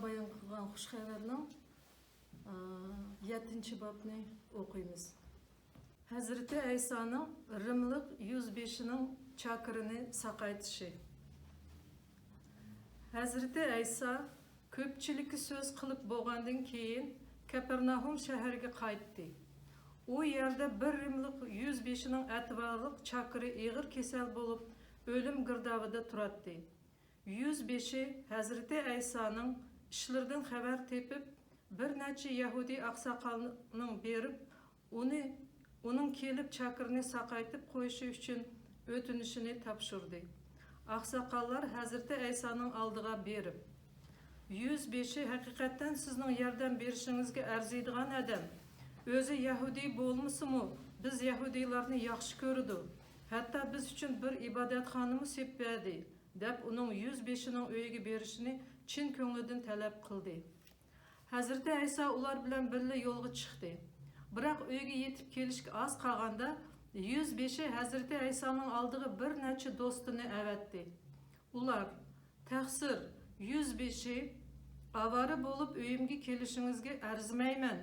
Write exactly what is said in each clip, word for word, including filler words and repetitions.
بايان قىلغان خۇش خەۋەرنىڭ، ئا، يەتتىنچى بابنى ئوقۇيمىز. ھەزرىتى ئەيسانىڭ رىملىق يۈز بېشىنىڭ چاكىرىنى ساقايتىشى. ھەزرىتى ئەيسا كۆپچىلىككە سۆز قىلىپ بولغاندىن كېيىن، كەپەرناھۇم شەھىرىگە قايتتى. ئۇ يەردە بىر رىملىق يۈز بېشىنىڭ ئەتىۋارلىق چاكىرى ئېغىر كېسەل بولۇپ، ئۆلۈم گىردابىدا تۇراتتى. يۈز بېشى ھەزرىتى ئەيسانىڭ ئىشلىرىدىن خەۋەر تېپىپ، بىر نەچچە يەھۇدىي ئاقساقالنىڭ بېرىپ، ئۇنى، ئۇنىڭ كېلىپ چاكىرنى ساقايتىپ قويۇشى ئۈچۈن ئۆتۈنۈشىنى تاپشۇردى. ئاقساقاللار ھەزرىتى ئەيسانىڭ ئالدىغا بېرىپ، يۈز بېشى ھەقىقەتەن سىزنىڭ ياردەم بېرىشىڭىزگە ئەرزىيدىغان ئادەم. ئۆزى يەھۇدىي بولمىسىمۇ، بىز يەھۇدىيلارنى ياخشى كۆرىدۇ. ھەتتا بىز ئۈچۈن بىر ئىبادەتخانىمۇ سېلىپ بەردى، دەپ ئۇنىڭ يۈز بېشىنىڭ ئۆيىگە بېرىشىنى چىن كۆڭلىدىن تەلەپ قىلدى. ھەزرىتى ئەيسا ئۇلار بىلەن بىللە يولغا چىقتى. بىراق ئۆيگە يېتىپ كېلىشكە ئاز قالغاندا، يۈز بېشى ھەزرىتى ئەيسانىڭ ئالدىغا بىر نەچچە دوستىنى ئەۋەتتى. ئۇلار، تەقسىر، يۈز بېشى، ئاۋارە بولۇپ ئۆيۈمگە كېلىشىڭىزگە ئەرزىمەيمەن،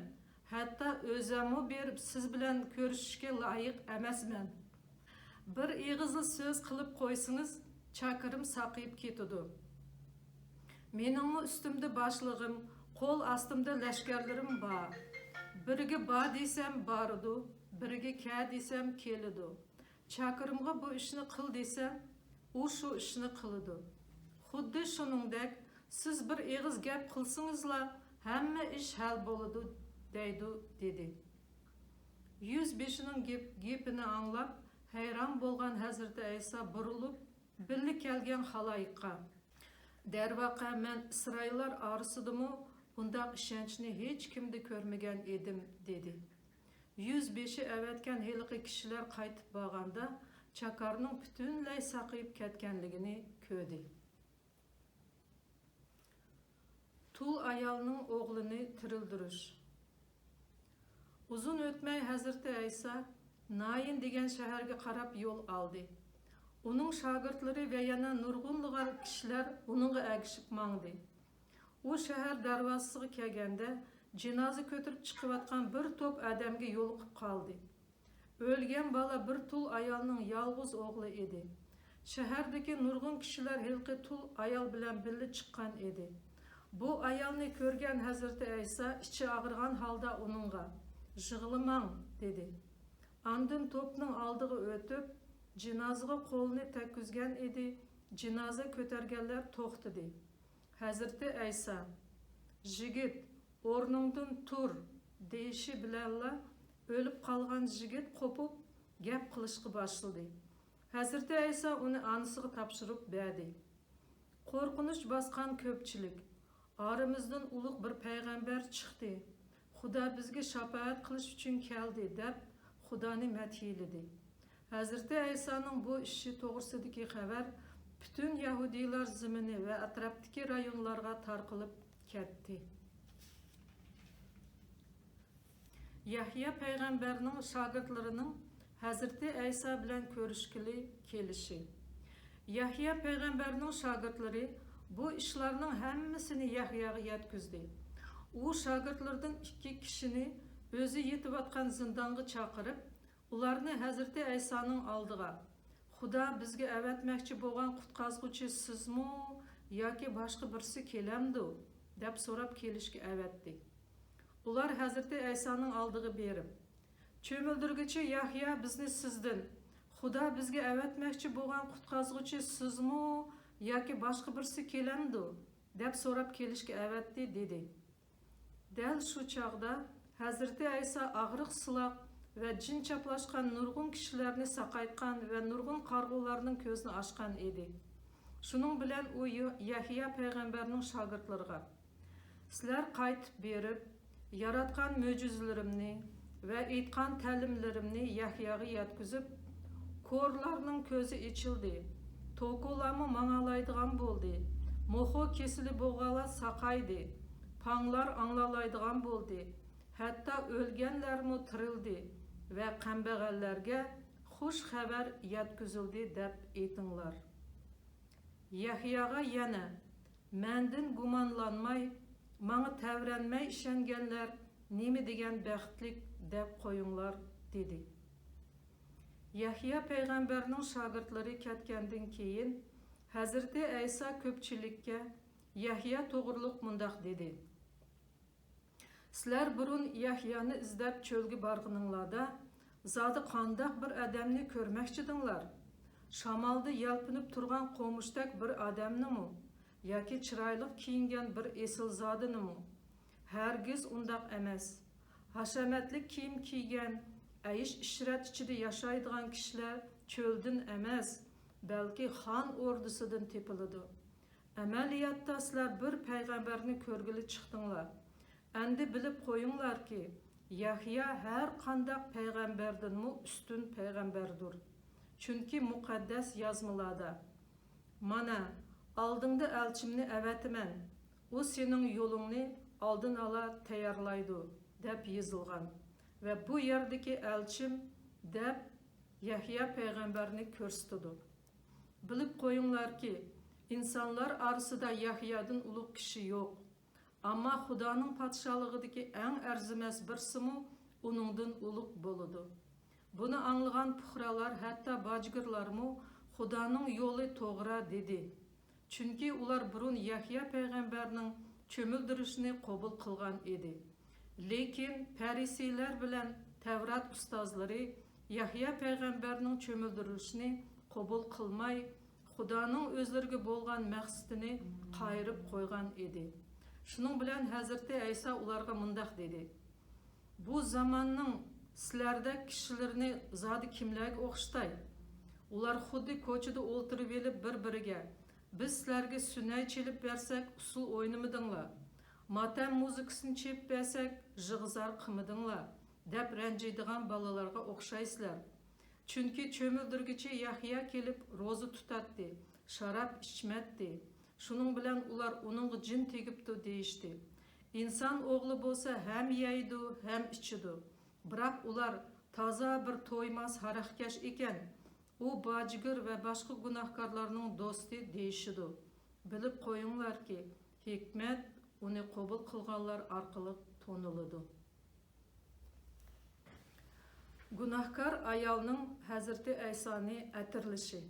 ھەتتا ئۆزەممۇ بېرىپ سىز بىلەن كۆرۈشۈشكە لايىق ئەمەسمەن. بىر ئېغىزلا سۆز قىلىپ قويسىڭىز، چاكىرىم ساقىيىپ كېتىدۇ. مېنىڭمۇ ئۈستۈمدە باشلىقىم، قول ئاستىمدا لەشكەرلىرىم بار. بىرىگە بار دېسەم بارىدۇ، بىرىگە كەل دېسەم كېلىدۇ. چاكىرىمغا بۇ ئىشنى قىل دېسەم، ئۇ شۇ ئىشنى قىلىدۇ. خۇددى شۇنىڭدەك، سىز بىر ئېغىز گەپ قىلسىڭىزلا، ھەممە ئىش ھەل بولىدۇ، دەيدۇ، دېدى. يۈز بېشىنىڭ گېپ-، گېپىنى ئاڭلاپ، ھەيران بولغان ھەزرىتى ئەيسا بۇرۇلۇپ، بىللە كەلگەن خالايىققا، دەرۋەقە، مەن ئىسرائىللار ئارىسىدىمۇ بۇنداق ئىشەنچنى ھېچكىمدە كۆرمىگەن ئىدىم، دېدى. يۈز بېشى ئەۋەتكەن ھېلىقى كىشىلەر قايتىپ بارغاندا، چاكارنىڭ پۈتۈنلەي ساقىيىپ كەتكەنلىكىنى كۆردى. تۇل ئايالنىڭ ئوغلىنى تىرىلدۈرۈش. ئۇزۇن ئۆتمەي ھەزرىتى ئەيسا نايىن دېگەن شەھەرگە قاراپ يول ئالدى. ئۇنىڭ شاگىرتلىرى ۋە يەنە نۇرغۇنلىغان كىشىلەر ئۇنىڭغا ئەگىشىپ ماڭدى. ئۇ شەھەر دەرۋازىسىغا كەلگەندە، جىنازا كۆتۈرۈپ چىقىۋاتقان بىر توپ ئادەمگە يولۇقۇپ قالدى. ئۆلگەن بالا بىر تۇل ئايالنىڭ يالغۇز ئوغلى ئىدى. شەھەردىكى نۇرغۇن كىشىلەر ھېلىقى تۇل ئايال بىلەن بىللە چىققان ئىدى. بۇ ئايالنى كۆرگەن ھەزرىتى ئەيسا ئىچى ئاغرىغان ھالدا ئۇنىڭغا، «يىغلىماڭ» دېدى. ئاندىن توپنىڭ ئالدىغا ئۆتۈپ، جىنازىغا قولىنى تەگكۈزگەن ئىدى، جىنازا كۆتەرگەنلەر توختىدى. ھەزرىتى ئەيسا، «يىگىت، ئورنۇڭدىن تۇر» دېيىشى بىلەنلا، ئۆلۈپ قالغان يىگىت قوپۇپ، گەپ قىلىشقا باشلىدى. ھەزرىتى ئەيسا ئۇنى ئانىسىغا تاپشۇرۇپ بەردى. قورقۇنچ باسقان كۆپچىلىك، «ئارىمىزدىن ئۇلۇغ بىر پەيغەمبەر چىقتى، خۇدا بىزگە شاپائەت قىلىش ئۈچۈن كەلدى» دەپ، خۇدانى مەدھىيلىدى. ھەزرىتى ئەيسانىڭ بۇ ئىشى توغرىسىدىكى خەۋەر پۈتۈن يەھۇدىيلار زېمىنى ۋە ئەتراپتىكى رايونلارغا تارقىلىپ كەتتى. يەھيا پەيغەمبەرنىڭ شاگىرتلىرىنىڭ ھەزرىتى ئەيسا بىلەن كۆرۈشكىلى كېلىشى. يەھيا پەيغەمبەرنىڭ شاگىرتلىرى بۇ ئىشلارنىڭ ھەممىسىنى يەھياغا يەتكۈزدى. ئۇ شاگىرتلىرىدىن ئىككى كىشىنى ئۆزى يېتىۋاتقان زىندانغا چاقىرىپ، ئۇلارنى ھەزرىتى ئەيسانىڭ ئالدىغا، «خۇدا بىزگە ئەۋەتمەكچى بولغان قۇتقازغۇچى سىزمۇ ياكى باشقا بىرسى كېلەمدۇ؟» دەپ سوراپ كېلىشكە ئەۋەتتى. ئۇلار ھەزرىتى ئەيسانىڭ ئالدىغا بېرىپ، «چۆمۈلدۈرگۈچى يەھيا بىزنى سىزدىن، خۇدا بىزگە ئەۋەتمەكچى بولغان قۇتقازغۇچى سىزمۇ ياكى باشقا بىرسى كېلەمدۇ؟» دەپ سوراپ كېلىشكە ئەۋەتتى، دېدى. دەل شۇ چاغدا ھەزرىتى ئەيسا ئاغرىق-سىلاق ۋە جىن چاپلاشقان نۇرغۇن كىشىلەرنى ساقايتقان ۋە نۇرغۇن قارىغۇلارنىڭ كۆزىنى ئاچقان ئىدى. شۇنىڭ بىلەن ئۇ يو-، يەھيا پەيغەمبەرنىڭ شاگىرتلىرىغا، «سىلەر قايتىپ بېرىپ، ياراتقان مۆجىزىلىرىمنى ۋە ئېيتقان تەلىملىرىمنى يەھياغا يەتكۈزۈپ، كورلارنىڭ كۆزى ئېچىلدى، توكۇلارمۇ ماڭالايدىغان بولدى، موخو كېسىلى بولغانلار ساقايدى، پاڭلار ئاڭلالايدىغان بولدى، ھەتتا ئۆلگەنلەرمۇ تىرىلدى ۋە قەمبەغەللەرگە خۇش خەۋەر يەتكۈزۈلدى» دەپ ئېيتىڭلار. يەھياغا يەنە، «مەندىن گۇمانلانماي، ماڭا تەۋرەنمەي ئىشەنگەنلەر نېمە دېگەن بەختلىك دەپ قويۇڭلار» دېدى. يەھيا پەيغەمبەرنىڭ شاگىرتلىرى كەتكەندىن كېيىن، ھەزرىتى ئەيسا كۆپچىلىككە يەھيا توغرۇلۇق مۇنداق دېدى: سىلەر بۇرۇن يەھيانى ئىزدەپ چۆلگە بارغىنىڭلاردا، زادى قانداق بىر ئادەمنى كۆرمەكچىدىڭلار؟ شامالدا يەلپۈنۈپ تۇرغان قومۇشتەك بىر ئادەمنىمۇ؟ ياكى چىرايلىق كىيىنگەن بىر ئېسىلزادىنىمۇ؟ ھەرگىز ئۇنداق ئەمەس. ھاشامەتلىك كىيىم كىيگەن، ئەيش-ئىشرەت ئىچىدە ياشايدىغان كىشىلەر چۆلدىن ئەمەس، بەلكى خان ئوردىسىدىن تېپىلىدۇ. ئەمەلىيەتتە سىلەر بىر پەيغەمبەرنى كۆرگىلى چىقتىڭلار. ئەمدى بىلىپ قويۇڭلاركى، يەھيا ھەر قانداق پەيغەمبەردىنمۇ ئۈستۈن پەيغەمبەردۇر. چۈنكى مۇقەددەس يازمىلاردا: «مانا، ئالدىڭدا ئەلچىمنى ئەۋەتىمەن. ئۇ سېنىڭ يولۇڭنى ئالدىن ئالا تەييارلايدۇ» دەپ يېزىلغان. ۋە «بۇ يەردىكى ئەلچىم» دەپ يەھيا پەيغەمبەرنى كۆرسىتىدۇ. بىلىپ قويۇڭلاركى، ئىنسانلار ئارىسىدا يەھيادىن ئۇلۇغ كىشى يوق. ئەمما خۇدانىڭ پادىشاھلىقىدىكى ئەڭ ئەرزىمەس بىرسىمۇ ئۇنىڭدىن ئۇلۇغ بولىدۇ. بۇنى ئاڭلىغان پۇقرالار، ھەتتا باجگىرلارمۇ «خۇدانىڭ يولى توغرا» دېدى. چۈنكى ئۇلار بۇرۇن يەھيا پەيغەمبەرنىڭ چۆمۈلدۈرۈشىنى قوبۇل قىلغان ئىدى. لېكىن پەرىسىيلەر بىلەن تەۋرات ئۇستازلىرى يەھيا پەيغەمبەرنىڭ چۆمۈلدۈرۈلۈشىنى قوبۇل قىلماي، خۇدانىڭ ئۆزلىرىگە بولغان مەقسىتىنى قايرىپ قويغان ئىدى. شۇنىڭ بىلەن ھەزرىتى ئەيسا ئۇلارغا مۇنداق دېدى: «بۇ زاماننىڭ سىلەردەك كىشىلىرىنى زادى كىملەرگە ئوخشىتاي؟ ئۇلار خۇددى كوچىدا ئولتۇرۇۋېلىپ بىر-بىرىگە: ‹بىز سىلەرگە سۈنەي چېلىپ بەرسەك، ئۇسسۇل ئوينىمىدىڭلار، ماتەم مۇزىكىسىنى چېلىپ بەرسەك، ژىغ-زار قىلمىدىڭلار› دەپ رەنجىيدىغان بالىلارغا ئوخشايسىلەر. چۈنكى چۆمۈلدۈرگۈچى يەھيا كېلىپ روزا تۇتاتتى، شاراب ئىچمەتتى. شۇنىڭ بىلەن ئۇلار ئۇنىڭغا جىن تېگىپتۇ دېيىشتى. ئىنسان ئوغلى بولسا ھەم يەيدۇ، ھەم ئىچىدۇ.» بىراق ئۇلار تازا بىر تويماس ھاراقكەش ئىكەن، ئۇ باجگىر ۋە باشقا گۇناھكارلارنىڭ دوستى دېيىشىدۇ. بىلىپ قويۇڭلاركى، ھېكمەت ئۇنى قوبۇل قىلغانلار ئارقىلىق تونۇلىدۇ. گۇناھكار ئايالنىڭ ھەزرىتى ئەيسانى ئەتىرلىشى.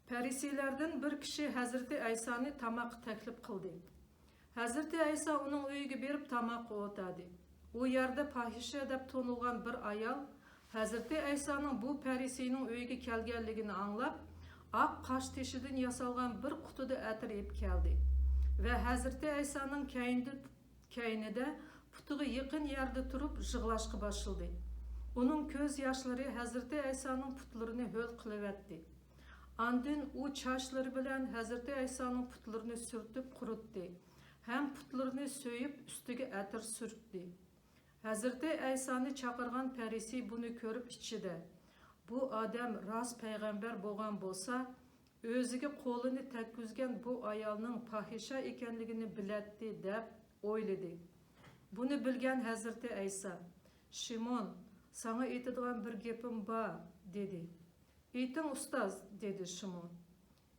پەرىسىيلەردىن بىر كىشى ھەزرىتى ئەيسانى تاماققا تەكلىپ قىلدى. ھەزرىتى ئەيسا ئۇنىڭ ئۆيىگە بېرىپ تاماققا ئولتۇردى. ئۇ يەردە پاھىشە دەپ تونۇلغان بىر ئايال ھەزرىتى ئەيسانىڭ بۇ پەرىسىينىڭ ئۆيىگە كەلگەنلىكىنى ئاڭلاپ، ئاق قاشتېشىدىن ياسالغان بىر قۇتىدا ئەتىر ئېلىپ كەلدى ۋە ھەزرىتى ئەيسانىڭ كەينىدە، كەينىدە پۇتىغا يېقىن يەردە تۇرۇپ يىغلاشقا باشلىدى. ئۇنىڭ كۆز ياشلىرى ھەزرىتى ئەيسانىڭ پۇتلىرىنى ھۆل قىلىۋەتتى. ئاندىن ئۇ چاچلىرى بىلەن ھەزرىتى ئەيسانىڭ پۇتلىرىنى سۈرتۈپ قۇرۇتتى ھەم پۇتلىرىنى سۆيۈپ ئۈستىگە ئەتىر سۈرتتى. ھەزرىتى ئەيسانى چاقىرغان پەرىسىي بۇنى كۆرۈپ ئىچىدە، «بۇ ئادەم راست پەيغەمبەر بولغان بولسا، ئۆزىگە قولىنى تەگكۈزگەن بۇ ئايالنىڭ پاھىشە ئىكەنلىكىنى بىلەتتى» دەپ ئويلىدى. بۇنى بىلگەن ھەزرىتى ئەيسا، «شىمون، ساڭا ئېيتىدىغان بىر گېپىم بار» دېدى. «ئېيتىڭ، ئۇستاز» دېدى شىمون.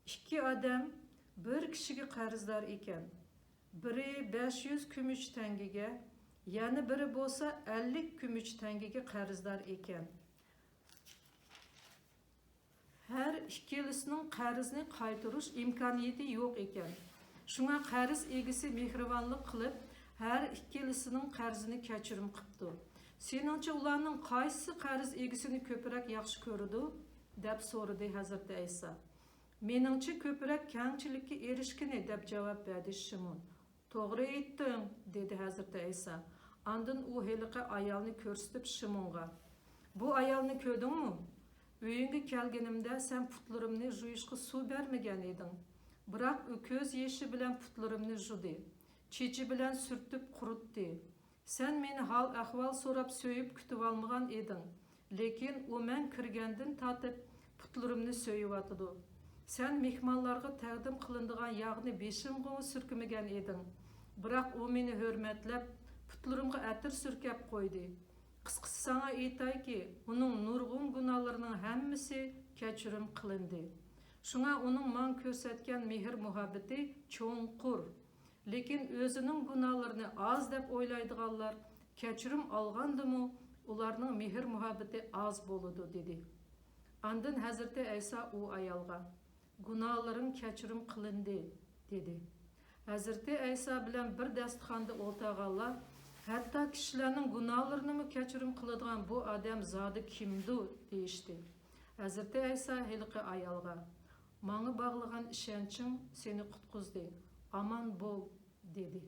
«ئىككى ئادەم بىر كىشىگە قەرزدار ئىكەن. بىرى بەش يۈز كۈمۈش تەڭگىگە، يەنە بىرى بولسا ئەللىك كۈمۈش تەڭگىگە قەرزدار ئىكەن. ھەر ئىككىلىسىنىڭ قەرزنى قايتۇرۇش ئىمكانىيىتى يوق ئىكەن. شۇڭا قەرز ئىگىسى مېھرىبانلىق قىلىپ، ھەر ئىككىلىسىنىڭ قەرزىنى كەچۈرۈم قىپتۇ. سېنىڭچە ئۇلارنىڭ قايسىسى قەرز ئىگىسىنى كۆپرەك ياخشى كۆرىدۇ؟» دەپ سورىدى ھەزرىتى ئەيسا. «مېنىڭچە كۆپرەك كەڭچىلىككە ئېرىشكىنى» دەپ جاۋاب بەردى شىمون. «توغرا ئېيتتىڭ» دېدى ھەزرىتى ئەيسا. ئاندىن ئۇ ھېلىقى ئايالنى كۆرسىتىپ شىمونغا، «بۇ ئايالنى كۆردۈڭمۇ؟ ئۆيۈڭگە كەلگىنىمدە سەن پۇتلىرىمنى جۇيۇشقا سۇ بەرمىگەن ئىدىڭ. بىراق ئۇ كۆز يېشى بىلەن پۇتلىرىمنى جۇدى، چېچى بىلەن سۈرتۈپ قۇرۇتتى. سەن مېنى ھال-ئەھۋال سوراپ سۆيۈپ كۈتۈۋالمىغان ئىدىڭ. لېكىن ئۇ مەن كىرگەندىن تارتىپ پۇتلىرىمنى سۆيۈۋاتىدۇ. سەن مېھمانلارغا تەقدىم قىلىنىدىغان ياغنى بېشىمغىمۇ سۈركىمىگەن ئىدىڭ. بىراق ئۇ مېنى ھۆرمەتلەپ، پۇتلىرىمغا ئەتىر سۈركەپ قويدى. قىسقىسى ساڭا ئېيتايكى، ئۇنىڭ نۇرغۇن گۇناھلىرىنىڭ ھەممىسى كەچۈرۈم قىلىندى. شۇڭا ئۇنىڭ ماڭا كۆرسەتكەن مېھىر-مۇھەببىتى چوڭقۇر. لېكىن ئۆزىنىڭ گۇناھلىرىنى ئاز دەپ ئويلايدىغانلار كەچۈرۈم ئالغاندىمۇ ئۇلارنىڭ مېھىر-مۇھەببىتى ئاز بولىدۇ، دېدى. ئاندىن ھەزرىتى ئەيسا ئۇ ئايالغا، گۇناھلىرىڭ كەچۈرۈم قىلىندى، دېدى. ھەزرىتى ئەيسا بىلەن بىر دەستىخاندا ئولتۇرغانلار، ھەتتا كىشىلەرنىڭ گۇناھلىرىنىمۇ كەچۈرۈم قىلىدىغان بۇ ئادەم زادى كىمدۇ؟ دېيىشتى. ھەزرىتى ئەيسا ھېلىقى ئايالغا، ماڭا باغلىغان ئىشەنچىڭ سېنى قۇتقۇزدى، ئامان بول، دېدى.